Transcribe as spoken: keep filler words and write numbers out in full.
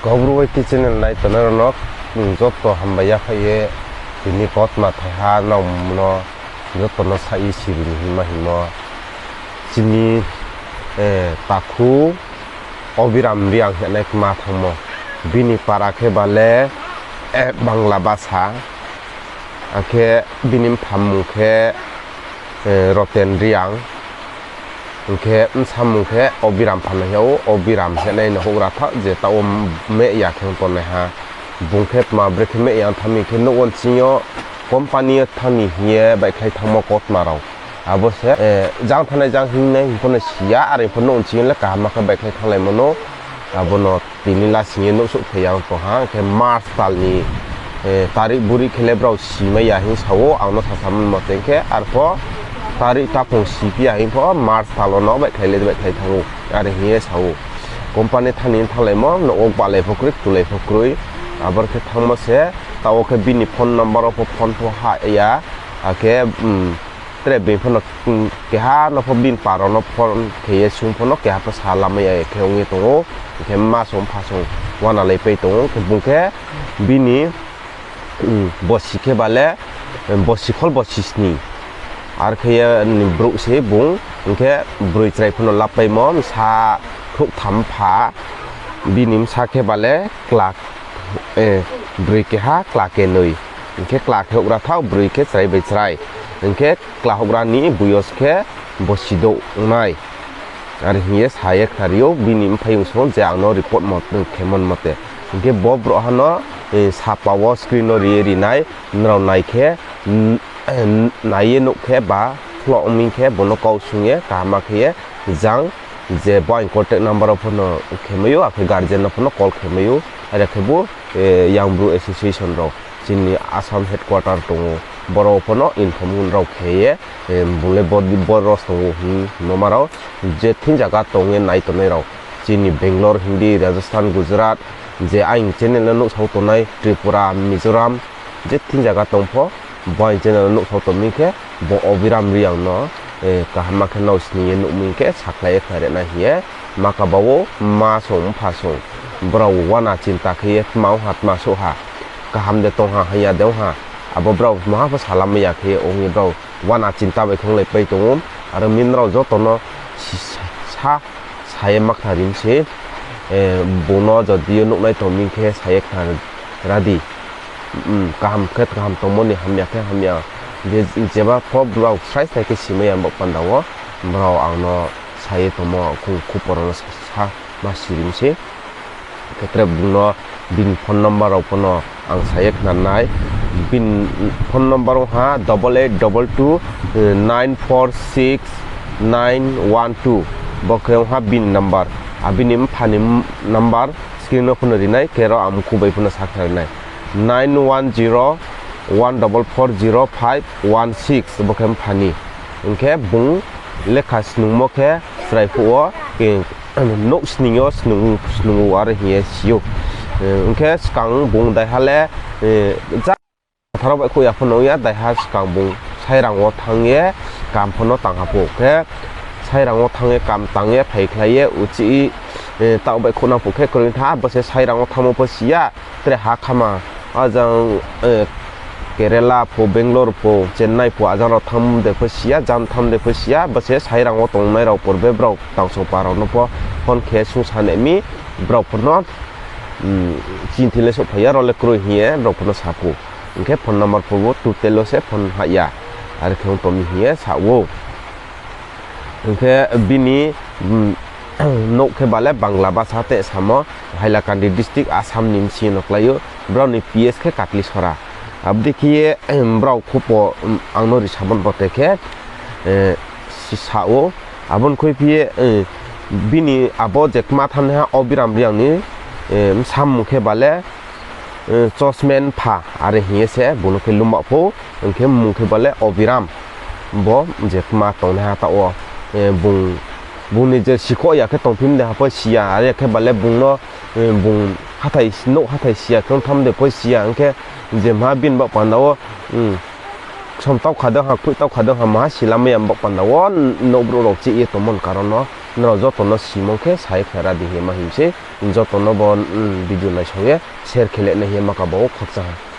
Tobru Y T channel nai tongnai rao no, joto hambai ya phai ye, tini kautma thaiha nrao no joto no sa ye siri ni hingma hingmo. Chini, eh, takhu Obiram Reang hinai kma thanngmo. Bini para khe ba le, eh, Bangla basa. Akhe bini mpha mung khe, eh, Roten Reang. Hing khe bsa mung khe Obiram pha no hing ou, Obiram hinai no houhgra thaoh je taoh wo meh ya khe ong tongnaiha. Bung khe tma bre khe meh ya thanng mi khe nouh wo nching yo company yo thanng ni hing ye baihkhlai thanngmo kautma rao. Abo se, eh, jang thanngnai jang hingnai hing pho no si ya, are pho nouh nching yo le kaham khe baihkhlai thannglai mo no. Abo no tini lasing ye nouhsouh phai ya ong tong ha, hing khe March tal ni, eh, tarik buri khe le brao simai ya hing sa ou, ang no sasa manmo tei khe, arpho tarik taphung siphi ya hing pho March tal wo no baihkhlai le baihkhlai thanng ou, are hing ye sa ou. Company thanng ni thannglaimo, nouh wo gbahlai pho kroi, ktulai pho kroi, aboro khe thanngmo se, taoh wo khe bini phone number wo pho phone pho ha ya, akhe, um, tre being pho no, um, keha no pho bini pa rao no phone khe ye sung pho no keha pho sa lamai ya khe ong ye tong ou, hing khe mma song mpha song uanalaipai tong ou, khe bung khe bini, um, bosi khe ba le, um, bosi khol bosi sning. Are khe ye ni brouh se bung, hing khe broi chrai pho no lapaimo, bsa khrouhtham mpha, bini bsa khe ba le kla, eh, broi keha, kla kenoi. Hing khe kla khe houhgra thaoh, broi khe chrai bai chrai. Hing khe kla houhgra ni boyos khe bosi douh nai. Are hing ye sa ye khnari ou, bini mphaiyong song je ang no report mo, khemon mote. Hing khe bo brouhha no, eh, sapa wo screen no ri ye ri nai, nrao nai khe, n-, eh, nai ye nuh khe ba phloh ong mi khe bo no kau sung ye kaham khe ye jang je bo aini contact number wo pho no khemai ou, akhe guardian no pho no call khemai ou, are khe bo, eh, Young Bru Association rao chini Assam headquarter tong ou, boro pho no inform rao khe ye, eh, bung le bo, bo ros tong ou hing noma rao, je thing zaga tong ye nai tongnai rao, chini Bangalore, Hindi, Rajasthan, Gujarat, je aini channel no nuhsao tongnai Tripura, Mizoram, je thing zaga tong pho, bo aini channel no nuhsao tong mi khe, bo Obiram Reang no, eh, kaham khe nrao sning ye nuh mi khe sakhlai ye khnari nai hing ye, ma kaba wo mma song mpha song, brao uana chinta khe ye tma ong ha tma souh ha, kaham de tong ha, hamya de ong ha, abo brao maha pho salamai ya khe ye ong ye brao uana chinta bai khe onglaipai tong ou, aro mi nrao joto no si-, sa, sa ye ma khnari mi se, eh, bung no jodi yo nuhnai tong mi khe sa ye khnari ra di. Um, kaham khe kaham tongmo ni, hamya khe hamya. Je, jeba pho brao srai srai khe simai ya bo panda wo, brao ang no sa ye tongmo khung khupor no sa, sa ma siri mi se. Khe tre bung no bini phone number rao pho no ang sa ye khna nai. Bini phone number ong ha double eight double two nine four six nine one two. Bo khe ong ha bini number. A bini mpha ni number screen no pho no ri nai, khe ro ang mkhu bai pho no sa khnari nai. Nine one zero one double four zero five one six, bo khe mpha ni. Hing khe bung lekha snungmo khe chrai phuh wo, eh, nouh sning yo snung, snung ou are hing ye si ou. Eh, hing khe skang bung daiha le, eh, ja, kathar baihkhouh ya pho no ong ya, daiha skang bung sairang wo thanng ye kam pho no tang ha pho. Khe sairang wo thanng ye kam tang ye phaikhlai ye uchih, eh, taoh baihkhouh nang phuh khe kroi tha, bo se sairang wo thanngmo pho si ya, tre ha khama, ajang, eh, Kerala pho, Bangalore pho, Chennai pho, ajang rao thanng de pho si ya, jang thanng de pho si ya, bo se sairang wo tongnai rao purbe brao tangsongpa rao no pho phone khe sungsa nai mi, brao pho no, um, chinthi le souhphai ya, rao le kroi hing ye brao pho no sa phu. Hing khe phone number pho bo total wo se phone hah ya, are khe ong tong mi hing ye sa ou. Hing khe bini, um, nouh khe ba le Bangla basa te samo, Hailakandi district, Assam ni bsing yo no klái ou, brao ni P S khe Katlisora. Abo dei khe ye, um, brao khupo, um, ang no risamon bo te khe, eh, si sa ou. Abo ni khuiphi ye, eh, bini abo je kma thangnaiha Obiram Reang ni, eh, bsa mmung khe ba le, eh, Chosmen Pha, are hing ye se bung no khe luma pho, hing khe mmung khe ba le Obiram. Bo je kma tongnaiha taoh wo, eh, bung, bung ni je sikhoh ya khe tongphi mi de ha pho si ya, are khe ba le bung no, eh, bung hathái, nouh hathái si ya khe ong tham de pho si ya, hing khe je ma bini baoh panda wo, um, Ksom tau kha dong ha, khuih tau kha dong ha, maha silamai ya baoh panda wo, nouh brouh rao chih ye tongmo ni karon no, nrao joto no simung khe sa ye khnara di hing ye ma hing se, joto no bo, mm, video naisao ye, share khe le nai hing ye ma kabo wo khakchang ha.